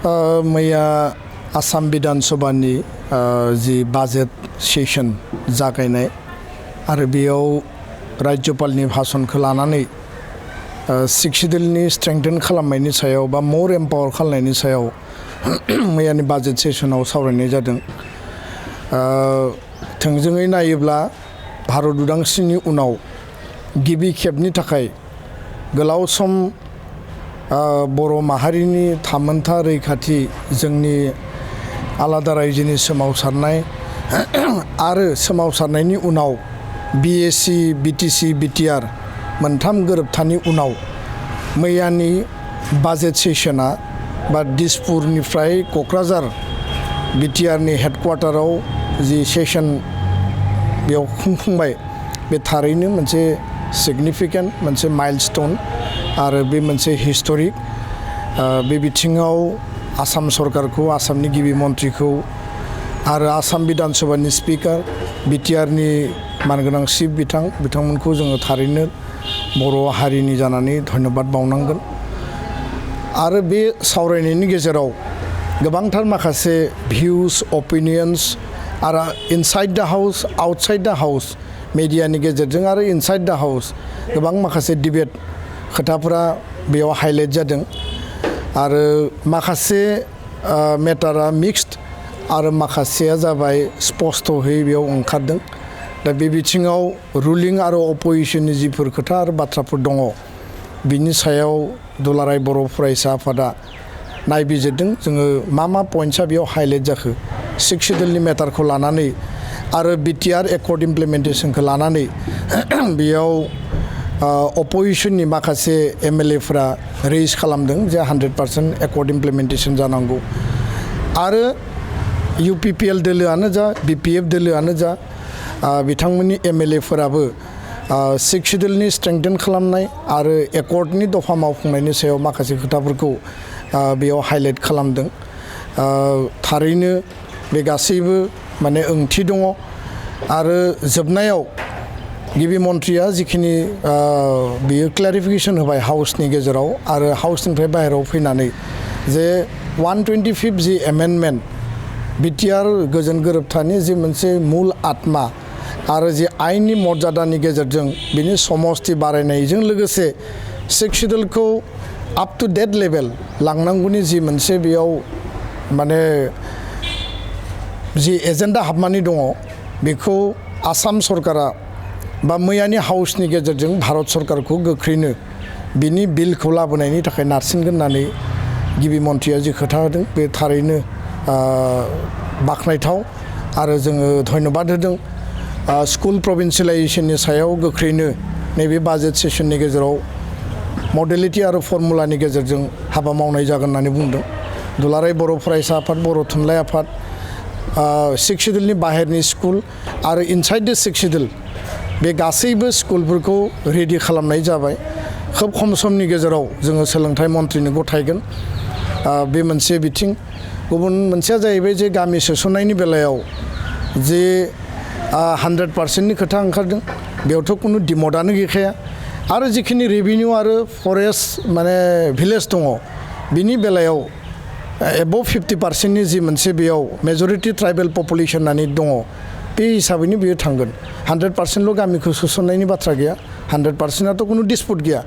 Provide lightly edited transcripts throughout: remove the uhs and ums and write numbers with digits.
मैया आसाम विधान सभानि जि बाजेट सेसन जागायनाय आरो बेयाव राज्यपालनि भाषणखौ लानानै सिक्सिडलनि स्ट्रेंथेन खालामनायनि सायाव बा मोर एम्पावर खालामनायनि सायाव मैयानि बाजेट सेसनाव सावरायनाय जादों। थोंजोङै नायोब्ला भारत उदांस्रिनि उनाव गिबि खेबनि थाखाय गोलाव सम बर' माहारिनि थामोनथा रैखाथि जोंनि आलादा रायजोनि सोमावसारनाय आरो सोमावसारनायनि उनाव बिएसि बिटिसि बिटिआर मोनथाम गोरोबथानि उनाव मैयानि बाजेट सेसना बा दिसपुरनिफ्राय क'क्राझार बिटिआरनि हेडक्वार्टाराव जि सेसन बेयाव खुंफुंबाय बे थारैनो मोनसे सिगनिफिकेन्ट मोनसे माइलस्टोन आरो बे मोनसे हिस्टरिक बे बिथिङाव आसाम सरकारखौ आसामनि गिबि मन्थ्रिखौ आरो आसाम विधान सभानि स्पिकार बिटिआरनि मानगोनां चिफ बिथांमोनखौ जोङो थारैनो बर' हारिनि जानानै धन्यबाद बावनांगोन। आरो बे सावरायनायनि गेजेराव गोबांथार माखासे भिउस अपिनियन्स आरो इनसाइड द हाउस आउटसाइड द हाउस मेडियानि गेजेरजों आरो इनसाइड द हाउस गोबां माखासे डिबेट खोथाफोरा बेयाव हाइलाइट जादों आरो माखासे मेटारा मिक्सड आरो माखासेया जाबाय स्पष्टहै बेयाव ओंखारदों। दा बे बिथिङाव रुलिं आरो अपोजिशननि जिफोर खोथा आरो बाथ्राफोर दङ बिनि सायाव दुलाराय बर' फरायसा आफादा नायबिजिरदों। जोङो मा पइन्ट्सआ बेयाव हाइलाइट जाखो सिक्सिडलनि मेटारखौ लानानै आरो बिटिआर एकर्ड इमप्लिमेन्टेसनखौ लानानै बेयाव अपोजिशननि माखासे एमएलएफोरा रेज खालामदों जे 100% एकर्ड इमप्लिमेन्टेसन जानांगौ आरो इउपिपिएल दोलोआनो जा बिपिएफ दोलोआनो जा बिथांमोननि एमएलएफोराबो सिक्सिडलनि स्ट्रेंथेन खालामनाय आरो एकर्डनि दफा मावफुंनायनि सायाव माखासे खोथाफोरखौ बेयाव हाइलाइट खालामदों। थारैनो बे गासैबो माने ओंथि दङ आरो जोबनायाव गिबि मन्थ्रिया जिखिनि बियो क्लेरिफिकेसन होबाय हाउसनि गेजेराव आरो हाउसनिफ्राय बाहेरायाव फैनानै जे 125 जि एमेन्डमेन्ट बिटिआर गोजोन गोरोबथानि जि मोनसे मुल आत्मा आरो जि आइननि मर्यादानि गेजेरजों बिनि समस्ति बारायनायजों लोगोसे सिक्सिडलखौ आप टु डेट लेभेल लांनांगौनि जि मोनसे बेयाव माने जि एजेन्डा हाबनानै दङ बेखौ आसाम सरकारा बा मैयानि हाउसनि गेजेरजों भारत सरकारखौ गोख्रैनो बिनि बिलखौ लाबोनायनि थाखाय नारसिनगोन होननानै गिबि मन्थ्रिया जि खोथा होदों बे थारैनो बाख्नायथाव आरो जोङो धन्यबाद होदों। स्कुल प्रभिन्सियेलाइजेसननि सायाव गोख्रैनो नैबे बाजेट सेसननि गेजेराव मडेलिटि आरो फर्मुलानि गेजेरजों हाबा मावनाय जागोन होननानै बुंदों। दुलाराय बर' फरायसा आफाद बर' थुनलाइ आफाद सिक्सिडलनि बाहेरनि स्कुल आरो इनसाइड द सिक्सिडल बे गासैबो स्कुलफोरखौ रेडि खालामनाय जाबाय। खोब खम समनि गेजेराव जोङो सोलोंथाइ मन्थ्रिनो गथायगोन बे मोनसे बिथिं। गुबुन मोनसेया जाहैबाय जे गामि सोसननायनि बेलायाव जे 100%नि खोथा ओंखारदों बेयावथ' खुनु डिमडआनो गैखाया आरो जिखिनि रेभिनिउ आरो फरेस्ट माने भिलेज दङ बिनि बेलायाव एबभ 50%नि जि मोनसे बेयाव मेजरिटि ट्राइबेल पपुलेसन होननानै दङ बे हिसाबैनो बेयो थांगोन। 100%ल' गामिखौ सोसननायनि बाथ्रा गैया 100%आथ' खुनु डिसपुट गैया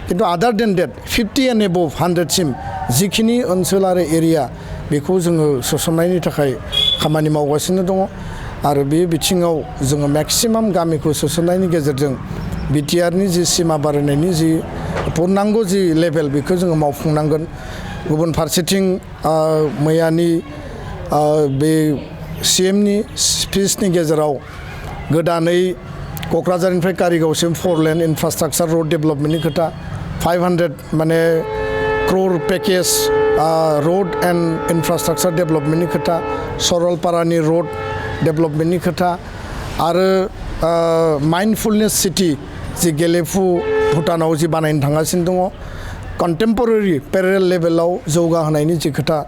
खिन्थु आदार देन डेट 50 एन्ड एबभ 100सिम जिखिनि ओनसोल आरो एरिया बेखौ जोङो सोसननायनि थाखाय खामानि मावगासिनो दङ आरो बे बिथिङाव जोङो मेक्सिमाम गामिखौ सोसननायनि गेजेरजों बिटिआरनि जि सिमा बारायनायनि जि पूर्णांग जि लेभेल बेखौ जोङो मावफुंनांगोन। गुबुन फारसेथिं मैयानि बे सिएमनि स्पिचनि गेजेराव गोदानै क'क्राझारनिफ्राय कारिगावसिम 4 लेन इनफ्रास्ट्राक्चार रड डेभेलपमेन्टनि खोथा 500 माने क्र'र पेकेज रड एन्ड इनफ्रास्ट्राक्चार डेभेलपमेन्टनि खोथा सरलपारानि रड डेभेलपमेन्टनि खोथा आरो माइन्डफुलनेस सिटि जि गेलेफु भुटानाव जि बानायनो थांगासिनो दङ कन्टेम्परारि पेरेल लेभेलाव जौगाहोनायनि जि खोथा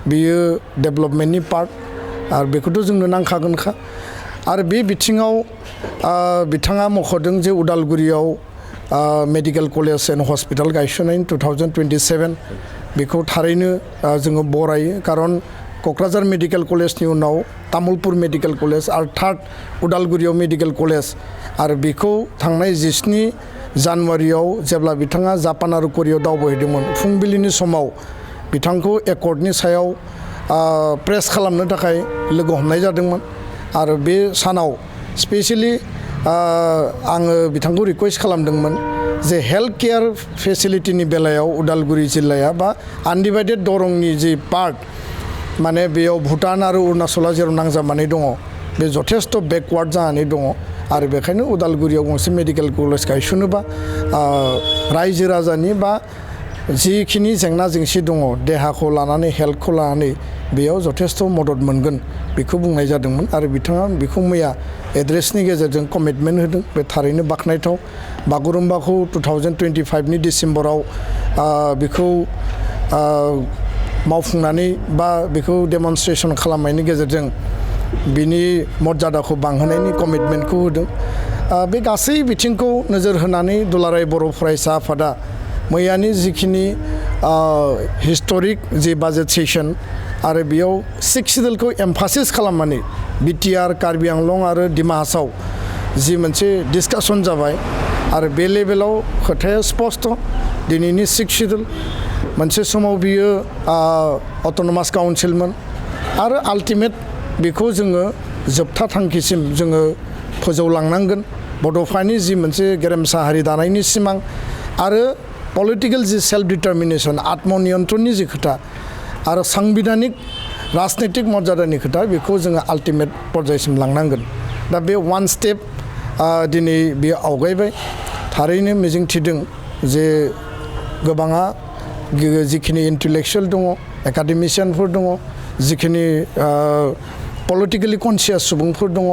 बियो डेभेलपमेन्टनि पार्ट आरो बेखौथ' जोंनो नांखागोनखा आरो बे बिथिङाव बिथाङा मख'दों जे उदालगुरियाव मेडिकेल कलेज एन्ड हस्पिटाल गायसननायनि 2027 बेखौ थारैनो जोङो बरायो कारन क'क्राझार मेडिकेल कलेजनि उनाव तामुलपुर मेडिकेल कलेज आरो थार्ड उदालगुरियाव मेडिकेल कलेज आरो बेखौ थांनाय 17 जानुवारियाव जेब्ला बिथाङा जापान आरो करियायाव दावबायहैदोंमोन फुंबिलिनि समाव बिथांखौ एकर्डनि सायाव प्रेस खालामनो थाखाय लोगो हमनाय जादोंमोन आरो बे सानाव स्पेशली आङो बिथांखौ रिक्वेस्ट खालामदोंमोन जे हेल्थ केयार फेसिलिटिनि बेलायाव उदालगुरि जिल्लाया बा आनडिभाइडेड दरंनि जि पार्ट माने बेयाव भुटान आरो अरुणाचला जेराव नांजाबनानै दङ बे जथेस्थ' बेकवार्ड जानानै दङ आरो बेखायनो उदालगुरियाव गंसे मेडिकेल कलेज गायसनोबा रायजो राजानि बा जिखिनि जेंना जेंसि दङ देहाखौ लानानै हेल्थखौ लानानै बेयाव जथेस्थ' मदद मोनगोन बेखौ बुंनाय जादोंमोन आरो बिथाङा बेखौ मैया एड्रेसनि गेजेरजों कमिटमेन्ट होदों बे थारैनो बाख्नायथाव बागुरुम्बाखौ 2025नि डिसेम्बराव बेखौ मावफुंनानै बा बेखौ डेमनस्ट्रेसन खालामनायनि गेजेरजों बिनि मर्यादाखौ बांहोनायनि कमिटमेन्टखौ होदों बे गासै बिथिंखौ नोजोर होनानै दुलाराय बर' फरायसा आफादा मैयानि जिखिनि हिस्टरिक जि बाजेट सेसन आरो बेयाव 6 सिडुलखौ एमफासिस खालामनानै बिटिआर कार्बि आंलं आरो डिमा हासाव जि मोनसे डिसकासन जाबाय आरो बे लेभेलाव खोथाया स्पस्ट दिनैनि 6 सिडुल मोनसे समाव बियो अट'नमास काउन्सिलमोन आरो आल्टिमेट बेखौ जोङो जोबथा थांखिसिम जोङो फोजौलांनांगोन बड'फानि जि मोनसे गेरेमसा हारि दानायनि सिमां आरो पलिटिकेल जि सेल्फ डिटारमिनेसन आत्मनियन्त्रणनि जि खोथा आरो सांबिधानिक राजनैतिक मर्यादानि खोथा बेखौ जोङो आल्टिमेट पर्यायसिम लांनांगोन दा बे वान स्टेप दिनै बेयो आवगायबाय थारैनो मिजिंथिदों जे गोबाङा जिखिनि इन्टेलेक्सुयेल दङ एकाडेमिशियानफोर दङ जिखिनि पलिटिकेलि कनसियास सुबुंफोर दङ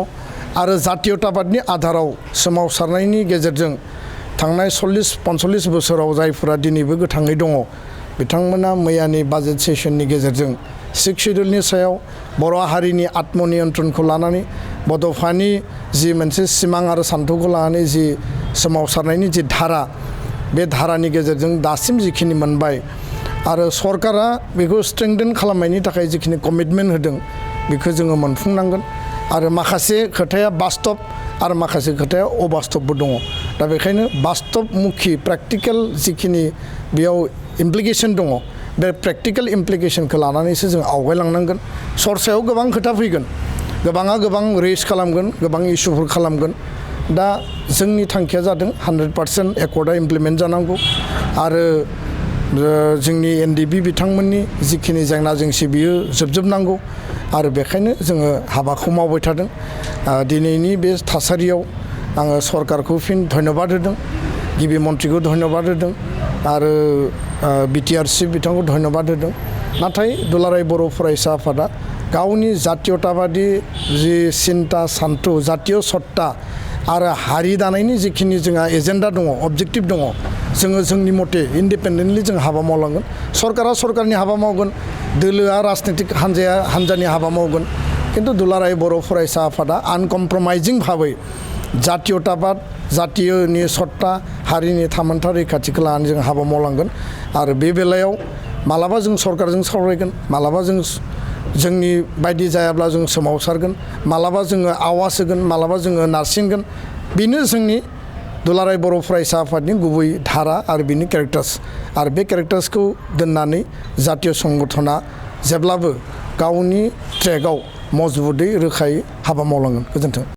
आरो जातीयताबादनि आधाराव सोमावसारनायनि गेजेरजों थांनाय 40-45 बोसोराव जायफोरा दिनैबो गोथाङै दङ बिथांमोना मैयानि बाजेट सेसननि गेजेरजों 6 सिडुलनि सायाव बर' हारिनि आत्मनियन्त्रणखौ लानानै बड'फानि जि मोनसे सिमां आरो सान्थौखौ लानानै जि सोमावसारनायनि जि धारा बे धारानि गेजेरजों दासिम जिखिनि मोनबाय आरो सरकारा बेखौ स्ट्रेंथेन खालामनायनि थाखाय जिखिनि कमिटमेन्ट होदों बेखौ जोङो मोनफुंनांगोन आरो माखासे खोथाया बास्तब आरो माखासे खोथाया अबास्तबबो दङ दा बेखायनो बास्तबमुखि प्रेक्टिकेल जिखिनि बेयाव इमप्लिकेसन दङ बे प्रेक्टिकेल इमप्लिकेसनखौ लानानैसो जों आवगायलांनांगोन सरसायाव गोबां खोथा फैगोन गोबाङा गोबां रेज खालामगोन गोबां इस्युफोर खालामगोन दा जोंनि थांखिया जादों 100% एकर्डआ इमप्लिमेन्ट जानांगौ आरो जोंनि एनडिबि बिथांमोननि जिखिनि जेंना जेंसि बियो जोबजोबनांगौ आरो बेखायनो जोङो हाबाखौ मावबाय थादों दिनैनि बे थासारियाव आङो सरकारखौ फिन धन्यबाद होदों गिबि मन्थ्रिखौ धन्यबाद होदों आरो बिटिआर चिफ बिथांखौ धन्यबाद होदों नाथाय दुलाराय बर' फरायसा आफादा गावनि जातीयताबादि जि सिन्ता सान्थौ जातीय सत्ता आरो हारि दानायनि जिखिनि जोंहा एजेन्डा दङ अबजेक्टिभ दङ जोङो जोंनि मथे इन्डिपेन्डेन्टलि जों हाबा मावलांगोन सरकारा सरकारनि हाबा मावगोन दोलोआ राजनैतिक हान्जाया हान्जानि हाबा मावगोन खिन्थु दुलाराय बर' फरायसा आफादा आनकमप्रमाइजिं भाबै जातीयताबाद जातीयनि सत्ता हारिनि थामोनथा रैखाथिखौ लानानै जों हाबा मावलांगोन आरो बे बेलायाव मालाबा जों सरकारजों सावरायगोन मालाबा जों जोंनि बायदि जायाब्ला जों सोमावसारगोन मालाबा जोङो आवाज होगोन मालाबा जोङो नारसिनगोन बेनो जोंनि दुलाराय बर' फरायसा आफादनि गुबै धारा आरो बिनि केरेक्टार्स आरो बे केरेक्टार्सखौ दोननानै जातीय संगठना जेब्लाबो गावनि ट्रेकआव मजबुतै रोखायै हाबा मावलांगोन गोजोन्थों।